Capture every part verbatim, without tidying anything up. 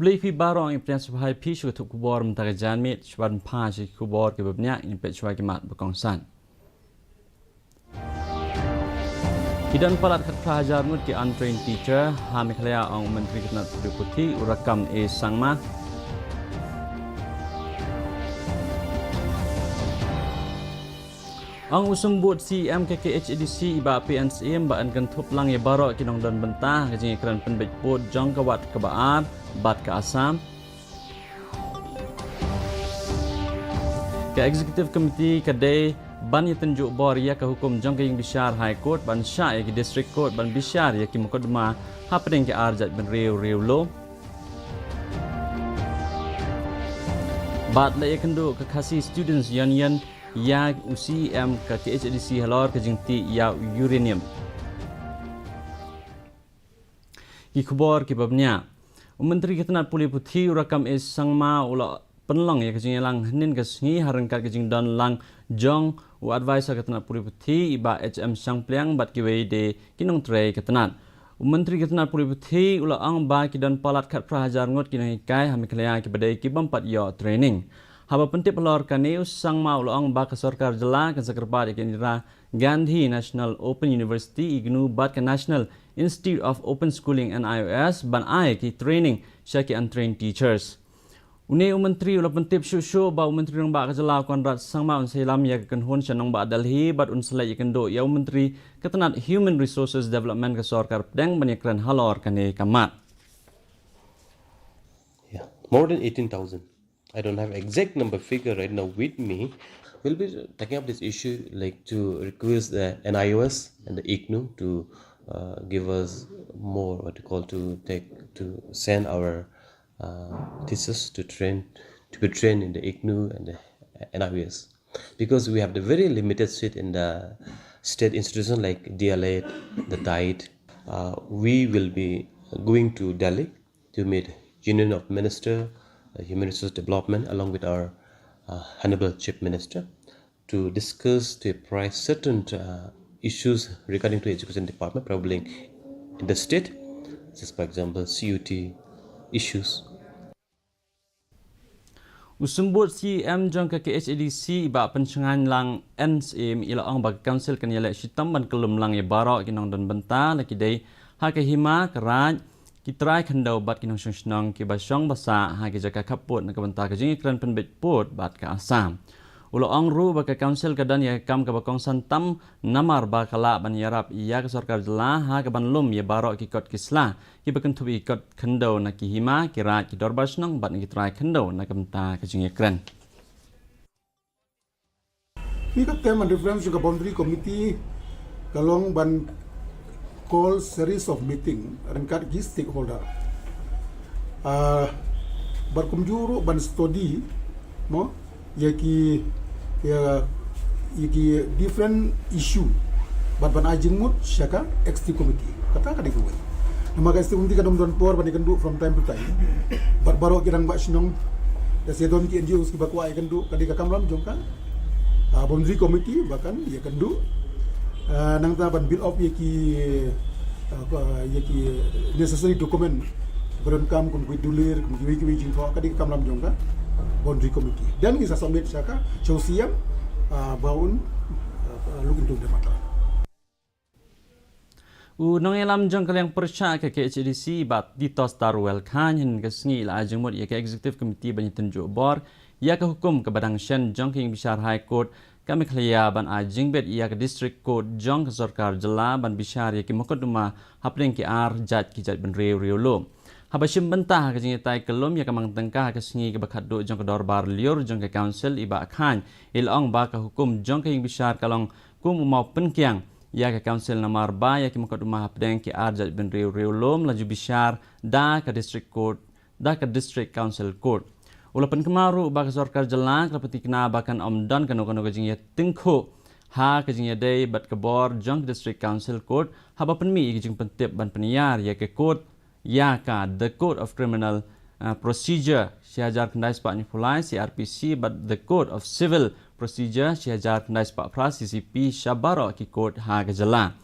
Khublei phi baroh, ngi pdiang sngewbha ïa phi sha ka thup khubor mynta ka janmiet. Shuwa ban phai sha ki khubor kiba bniah, ngin peit shuwa ki mat ba kongsan. Ki don palat khatphra hajar ngut ki untrained teacher ha Meghalaya, ong u Myntri ka tnat pule puthi u Rakkam A Sangma. Ong u Symbud C E M ka K H A D C i Bah P N Syiem ba yn kynthup lang ïa baroh ki nongdon bynta ha ka jingïakren pynbeit pud jong ka wat kaba ar bad ka Assam. Ka Executive Committee ka dei ban ïatynjuh bor ïa ka hukum jong ka ïingbishar High Court ban shah ïa ki District Court ban bishar ïa ki mukotduma hapdeng ki ar jaitbynriew riewlum. Bad la ïakynduh ka Khasi Students Union ïa u C E M ka K H A D C halor ka jingtih ïa u uranium. Ki khubor kiba bniah. U Myntri ka tnat pule puthi u Rakkam A Sangma u la pynlong ïa ka jingïalang hynnin ka sngi ha ryngkat ka jingdon lang jong u Advisor ka tnat pule puthi i Bah H M Shangpliang bad kiwei de ki nongtrei ka tnat. U Myntri ka tnat pule puthi u la ong ba ki don palat khatphra hajar ngut ki nonghikai ha Meghalaya kiba dei ki bym pat ïoh training. Haba pyntip halor kane, u Sangma u la ong ba ka sorkar jylla kan sa kyrpad ïa ka Indira Gandhi National Open University, IGNOU, bad ka National Institute of Open Schooling, N I O S, ban ai ki training sha ki untrained teachers. Une u Myntri u la pyntip shuh shuh ba u Myntri Rangbah ka jylla u Conrad Sangma un sa ïalam ïa ka kynhun sha nongbah Delhi bad un sa leit ïakynduh ïa u Myntri ka tnat Human Resources Development ka sorkar pdeng ban ïakren halor kane ka mat. Yeah, more than eighteen thousand. I don't have exact number figure right now with me. We'll be taking up this issue, like, to request the N I O S and the IGNOU to uh, give us more, what you call, to take to send our uh, teachers to train to be trained in the IGNOU and the N I O S, because we have the very limited seat in the state institution like D L Ed, the DIET. Uh, we will be going to Delhi to meet Union of Minister, uh, Human Resource Development, along with our uh, Honorable Chief Minister, to discuss, to apprise certain uh, issues regarding to education department, probably in the state, such, for example, C U T issues. U Symbud C E M jong ka K H A D C i Bah Pynshngaiñ Lang N Syiem i la ong ba ka Council kan ïaleh shitom ban kyllum lang ïa baroh ki nongdon bynta, la ki dei ha ka hima, ka raid, ki trai khyndew bad ki nongshong shnong kiba shong ba sah ha ki jaka khappud na ka bynta ka jingïakren pynbeit pud bad ka Assam. U la ong ruh ba ka Council ka don ïa ka kam kaba kongsan tam namar ba ka lah ban ïarap ïa ka sorkar jylla ha kaban lum ïa baroh ki kot ki sla kiba kynthup ïa ki kot khyndew na ki hima, ki raid, ki dorbar shnong bad na ki trai khyndew na ka bynta ka jingïakren. Phi ka term and reference jong ka boundary committee ka long ban call series of meeting ryngkat ki stakeholder. Uh, bad kumjuh ruh ban study mo ïa ki ïa ïa ki different issue bad ban ai jingmut sha ka executive committee. Kata ka dei kawei. Namar ka executive committee ka dang don por ban ïakynduh from time to time. Bad baroh ki rangbah shnong, da sha don ki N G Os kiba kwah ïakynduh, ka dei ka kamram jong ka uh, boundary committee ba kan ïakynduh. Uh, nangta ban build up ïa ki uh, ïa ki necessary document ba donkam kum ki dulir, kum kiwei kiwei jingthoh, ka dei ka kamram jong ka boundary committee. Then ngi sa submit sha ka, sha u C M uh, ba un uh, look into the matter. U nongïalam jong ka liang pyrshah ka K H A D C Bah Titos Tarwel Chyne hynne ka sngi i la ai jingmut ïa ka Executive Committee ban ïatynjuh bor ïa ka hukum kaba dang shen jong ka ïingbishar High Court ka Meghalaya ban ai jingbit ïa ka District Court jong ka sorkar jylla ban bishar ïa ki mukotduma hapdeng ki ar jait ki jaitbynriew riewlum. Haba shim bynta ha ka jingïatai kyllum ïa ka mang tyngka ha ka sngi kaba khatduh jong ka dorbar lyiur jong ka Council, i Bah Chyne i la ong ba ka hukum jong ka ïingbishar ka long kum u mawpynkiang ïa ka Council namar ba ïa ki mukotduma hapdeng ki ar jaitbynriew riewlum la ju bishar da ka District Court, da ka District Council Court. U la pynkynmaw ruh ba ka sorkar jylla ka la pynthikna ba kan ym don kano kano ka jingïatyngkhuh ha ka jingïadei bad ka bor jong ka District Council Court haba pynmih ïa ka jingpyntip ban pynïar ïa ka court ïa ka The Code of Criminal uh, Procedure shi hajar khyndai spah hynñiewphew lai, C R P C, bad The Code of Civil Procedure shi hajar khyndai spah phra, C C P, sha baroh ki court ha ka jylla.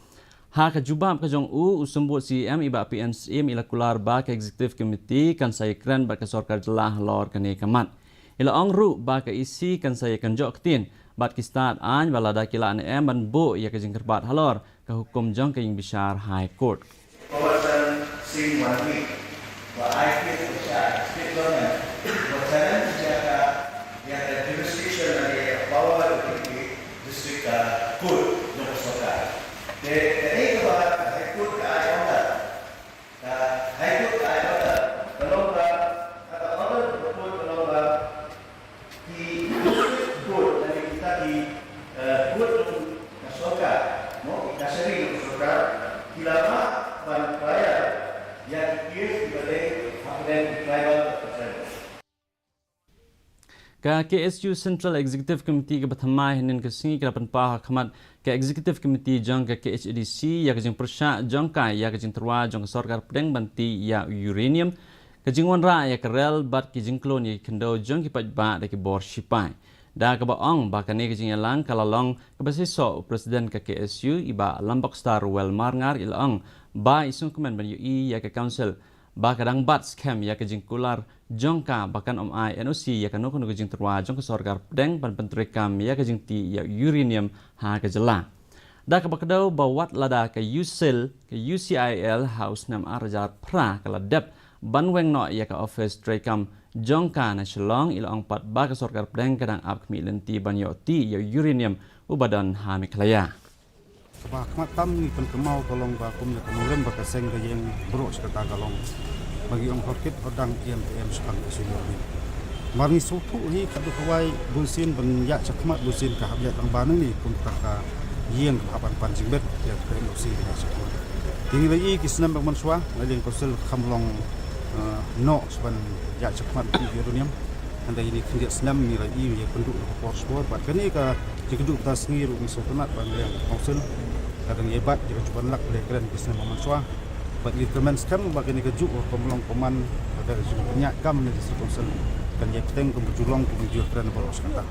Ha ka jubab ka jong u, u Symbud C E M i Bah P N Syiem i la kular ba ka Executive Committee kan sa ïakren bad ka sorkar jylla halor kane ka mat. I la ong ruh ba ka E C kan sa ïakynjoh ktien bad ki stad aiñ ba lada ki lah ne em ban buh ïa ka jingkyrpad halor ka hukum jong ka ïingbishar High Court. Robertson Singh Wanwi, ba ai ki state government ba challenge ïa ka, ïa ka jurisdiction lane ïa ka power of the district, uh, court jong ka sorkar. Te ka dei kaba ka High Court ka ai order, ka High Court ka ai order ka long ba, ka order ka court ka long ba ki district court lane kita ki, eh, court jong ka sorkar, no, ki kashari jong ka sorkar, ki la mad ban trial ïa ki case kiba dei hapdeng ki tribal kashari. Ka K S U Central Executive Committee kaba thymmai hynnin ka sngi ka la pynpaw ha khmat ka Executive Committee jong ka K H A D C ïa ka jingpyrshah jong ka ïa ka jingtyrwa jong ka sorkar pdeng ban tih ïa u uranium, ka jingwanrah ïa ka rel bad ki jingklun ïa ki khyndew jong ki paidbah da ki bor shipai. Da kaba ong ba kane ka jingïalang ka la long kaba seisoh, u President ka K S U i Bah Lambokstar Well Marngar i la ong ba i sngewkmen ban ïohi ïa ka Council ba ka dang bat skhem ïa ka jingkular jong ka ba kan ym ai N O C ïa kano kano ka jingtyrwa jong ka sorkar pdeng ban pyntreikam ïa ka jingtih ïa u uranium ha ka jylla. Da kaba kdew ba wat lada ka U C I L, ka U C I L ha u snem ar hajar phra ka la dep ban weng noh ïa ka office treikam jong ka na Shillong, i la ong pat ba ka sorkar pdeng ka dang ap khmih lynti ban ïoh tih ïa u uranium uba don ha Meghalaya. Kaba khmat tam ngi pynkynmaw ka long ba kumne ka nongrim ba ka seng ka ïeng baroh shi katta ka long ba ngi ong hor kit hor dang, em te em shaphang ka senior ni. Mar ngi sngewthuh hi ka dei kawei bunsien ban ïaid shakhmat, bunsien ka hap ïaid tang ba nangne kum ka, ka ïeng ka hap ban pan jingbit ïa ka N O C ka shakhmat. Te ngi la ïohi ki snem ba mynshuwa, ngi la ïeng council kham long, eh, noh shaban ïaid shakhmat ki uranium. Hynda ïa kine khyndiat snem ngi la ïohi ïa pynduh na ka por shipor. Bad kane ka jingkynduh mynta sngi ruh ngi sngewtynnat ba ngi ïeng council ka dang ïa bat ïa ka juh ban lak ba la kren ki snem ba mynshuwa. Bad ngi kyrmen skhem ba kane ka juh ka long pynban ka jingpynïaid kam na district council kan ïa bteng kum ka ju long kum ka ju kren baroh shi katta.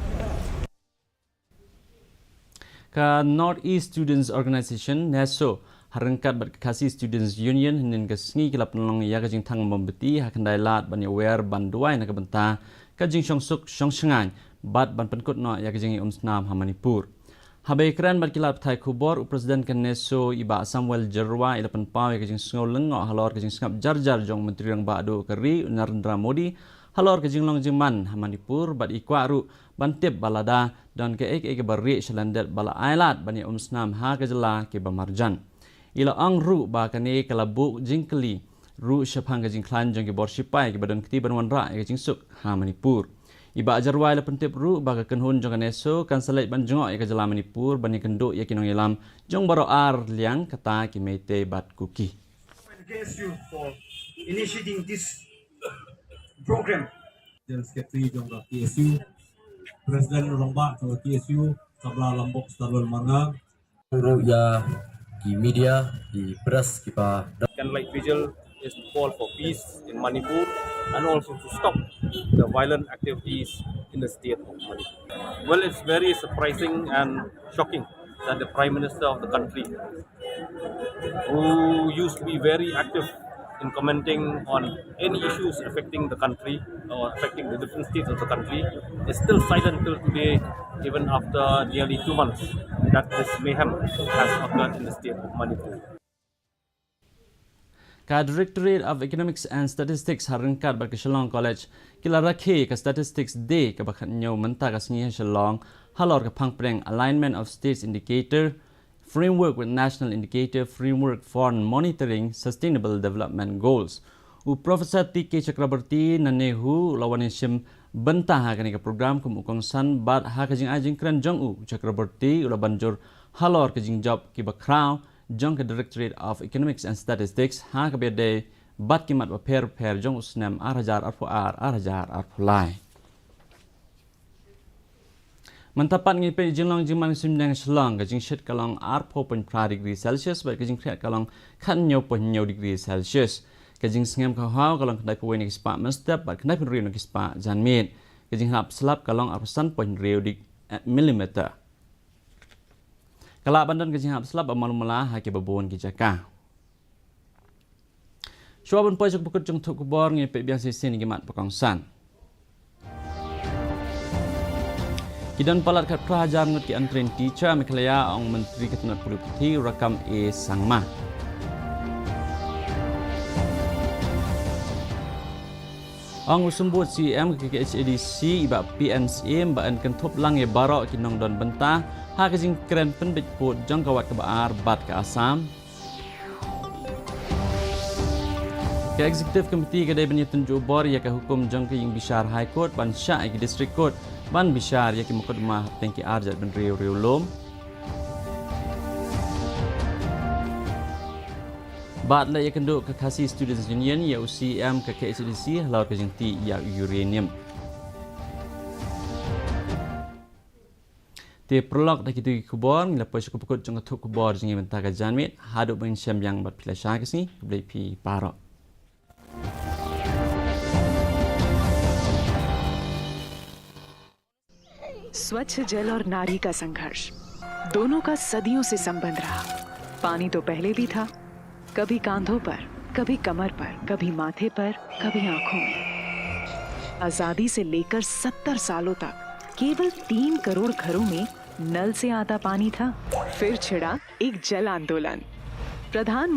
Ka North East Students Organisation, NESO, ha ryngkat bad ka Khasi Students Union, hynnin ka sngi ki la pynlong ïa ka jingthang mombati ha Khyndai Lad ban ïa wer ban duwai na ka bynta ka jingshong suk shong shngaiñ bad ban pynkut noh ïa ka jingïaumsnam ha Manipur. Haba ïakren bad ki lad pathai khubor, u President ka NESO i Bah Samuel Jyrwa i la pynpaw ïa ka jingsngew lyngngoh halor ka jingsngap jar jar jong u Myntri Rangbah Duh ka ri, u Narendra Modi, halor ka jinglong jingman ha Manipur, bad i kwah ruh ban tip ba lada don kaei kaei kaba rieh sha lyndet ba la ailad ban ïaumsnam ha ka jylla kiba marjan. I la ong ruh ba kane ka la buh jingkylli ruh shaphang ka jingkhlaiñ jong ki bor shipai kiba don kti ban wanrah ïa ka jingsuk ha Manipur. I Bah Jyrwa i la pyntip ruh ba ka kynhun jong ka NESO kan sa leit ban jngoh ïa ka jylla Manipur ban ïakynduh ïa ki nongïalam jong baroh ar liang, kata ki Meitei bad Kuki. K S U for initiating this program. General Secretary jong ka K S U, President Rangbah jong ka K S U, Samla Lambok Starwell Marngar. Ruh ïa ki media, ki press, ki pa. Candlelight vigil is to call for peace in Manipur and also to stop the violent activities in the state of Manipur. Well, it's very surprising and shocking that the Prime Minister of the country, who used to be very active in commenting on any issues affecting the country or affecting the different states of the country, is still silent till today, even after nearly two months that this mayhem has occurred in the state of Manipur. Ka Directorate of Economics and Statistics ha ryngkat bad ka Shillong College ki la rakhe ka Statistics Day kaba khathynñiew mynta ka sngi ha Shillong, halor ka phang pdeng Alignment of States Indicator Framework with National Indicator Framework for Monitoring Sustainable Development Goals. U Professor T K Chakraborty na NEHU u la wan ïashim bynta ha kane ka program kum u kongsan, bad ha ka jingai jingkren jong u, u Chakraborty u la ban jur halor ka jingjop kiba khraw jong ka Directorate of Economics and Statistics ha kaba ïadei bad ki mat bapher bapher jong u snem ar hajar arphew ar, ar hajar arphew lai. Mynta pat ngin peit jinglong jingman ka suiñbneng ha Shillong, ka jingshit ka long arphew point phra degree Celsius bad ka jingkhriat ka long khathynñiew point hynñiew degree Celsius. Ka jingsngem ka haw ka long khyndai phew wei na ki spah mynstep bad khyndai phew hynriew na ki spah janmiet. Ka jinghlap slap ka long arphew san point hynriew dig-, eh, millimeter. Ka lah ban don ka jinghap slap ba malu mala ha kiba bun ki jaka. Shuwa ban poi sha ka bakut jong ka thup khubor, ngin peit biang shisien ïa ki mat ba kongsan. Ki don palat khatphra hajar ngut ki untrained teacher Meghalaya, ong Myntri ka tnat pule puthi Rakkam A Sangma. Ong u Symbud C E M ka K H A D C i Bah P N Syiem ba yn kynthup lang ïa baroh ki nongdon bynta ha ka jingkren pynbeit pud jong ka wat kaba ar bad ka Assam. Ka Executive Committee ka dei ban ïatynjuh bor ïa ka hukum jong ka ïing bishar High Court ban shah ïa ki District Court ban bishar ïa ki mukotduma hapdeng ki arjat bynriew riewlum. Bad leit ïakynduh ka Khasi Students Union ïa u C E M ka K H A D C halor ka jingtih ïa u uranium. Te paralok, da kito ki khubor ngi la poi sha ka bakut jong ka thup khubor jong ngi mynta ka janmiet. Haduh ban shem biang bad phi lashai ka sngi, khublei phi baroh. स्वच्छ जल और नारी का संघर्ष, दोनों का सदियों से संबंध रहा। पानी तो पहले भी था, कभी कांधों पर, कभी कमर पर, कभी माथे पर, कभी आंखों में। आजादी से लेकर सत्तर सालों तक केवल तीन करोड़ घरों में नल से आता पानी था। फिर छिड़ा एक जल आंदोलन। प्रधान